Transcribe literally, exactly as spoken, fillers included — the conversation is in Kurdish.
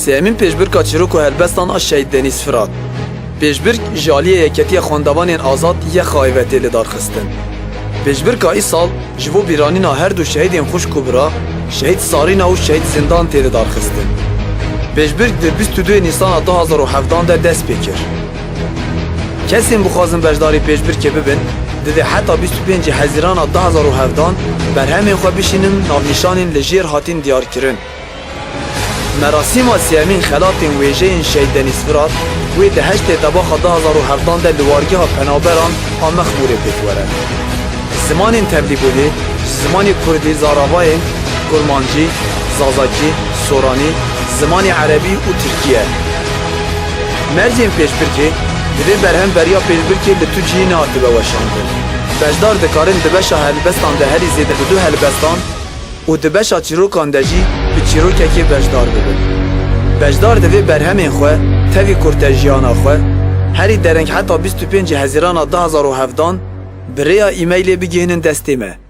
Sêyemîn pêşbirka çîrok û helbestan a Şehîd Denîz Firat. Pêşbirk ji aliyê Yeketiya Xwendevanên Azad, YEXA'yê ve tê lidarxistin. Pêşbirka îsal ji bo bîranîna her du şehîdên xwişk û bira, Şehîd Sarîna û Şehîd Zindan tê lidarxistin. Pêşbirk di bîst û duyê Nîsana du hazar û hevdan de dest pê kir. Kesên bixwazin beşdarî pêşbirkê bibin, divê heta bîst û pêncî Hezîrana du hazar û hevdan berhemên xwe bişînin navnîşanên li jêr hatin diyarkirin. Merasîma sêyemîn xelatên wêjeyên Şehîd Denîz Firat wê di heştê Tebaxa du hazar û hevdan de li wargeha penaberan a Mexmûrê pêk were. Zimanên tevlîbûnê ji zimanê kurdî, zaravayên kurmancî, zazakî, soranî, zimanê erebî û tirkî ye. Mercên pêşbirkê, divê berhem beriya pêşbirkê li tu cihî nehatibe weşandin. Beşdar dikarin di beşa helbestan de herî zêde bi du helbestan û di beşa çîrokan de jî bi çîrokekê beşdar bibin. Beşdar divê berhemên xwe tevî kurtejiyana xwe, herî dereng heta bîst û pêncî Hezîrana du hazar û hevdan, bi rêya e-mailê bigihînin destê me.